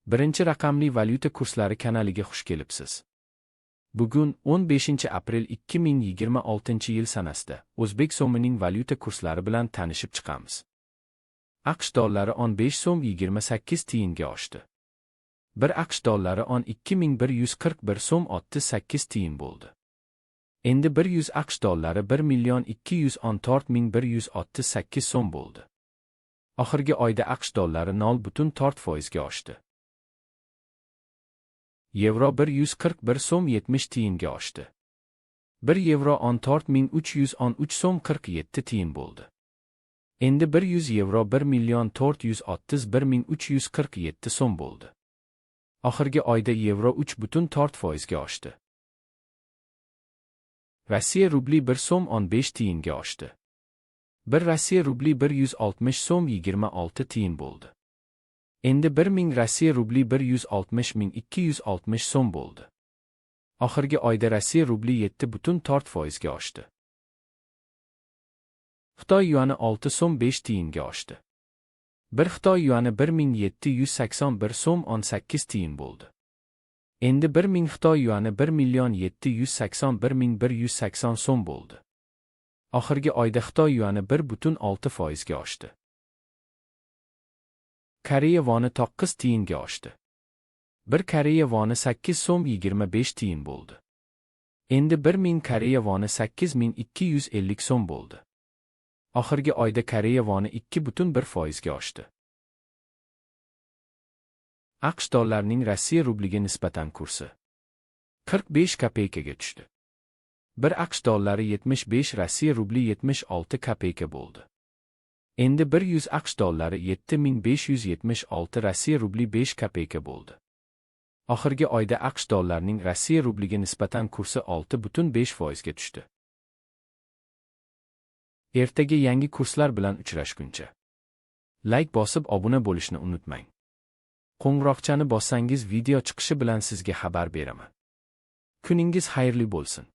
Birinchi raqamli valyuta kurslari kanaliga xush kelibsiz. Bugun 15 aprel 2026-yil sanasida o'zbek so'mining valyuta kurslari bilan tanishib chiqamiz. AQSh dollari 15 so'm 28 tiyinga oshdi. Bir AQSh dollari 12,141 so'm 68 tiyin bo'ldi. Endi 100 AQSh dollari 1 million 214 ming 168 so'm bo'ldi. Oxirgi oyda AQSh dollari 0,4% ga oshdi. Yevro 141 so'm 70 tiyinga oshdi. 1 yevro 14,313 so'm 47 tiyin bo'ldi. Endi 100 yevro 1 million 431 ming 347 so'm bo'ldi. Oxirgi oyda yevro 3,4% ga oshdi. Rossiya rubli 1 so'm 15 tiyinga oshdi. 1 Rossiya rubli 160 so'm 26 tiyin bo'ldi. Endi 1000 Rossiya rubli 160 ming 260 so'm bo'ldi. Oxirgi oyda Rossiya rubli 7,4% ga oshdi. Xitoy yuani 6 so'm 5 tiyinga oshdi. 1 Xitoy yuani 1781 so'm 18 tiyin bo'ldi. Endi 1000 Xitoy yuani 1 million 781 ming 180 so'm bo'ldi. Oxirgi oyda Xitoy yuani 1,6% ga oshdi. Koreya voni 9 tiyinga oshdi. 1 Koreya voni 8 so'm 25 tiyin bo'ldi. Endi 1000 Koreya voni 8250 so'm bo'ldi. Oxirgi oyda Koreya voni 2,1% ga oshdi. AQSh dollarining Rossiya rubliga nisbatan kursi 45 kopeykaga tushdi. 1 AQSh dollari 75 Rossiya rubli 76 kopeyka bo'ldi. Endi 100 AQSh dollari 7576 Rossiya rubli 5 kopeyka bo'ldi. Oxirgi oyda AQSh dollarining Rossiya rubliga nisbatan kursi 6,5% ga tushdi. Ertaga yangi kurslar bilan uchrashguncha layk bosib obuna bo'lishni unutmang. Qo'ng'iroqchani bossangiz video chiqishi bilan sizga xabar beraman. Kuningiz xayrli bo'lsin.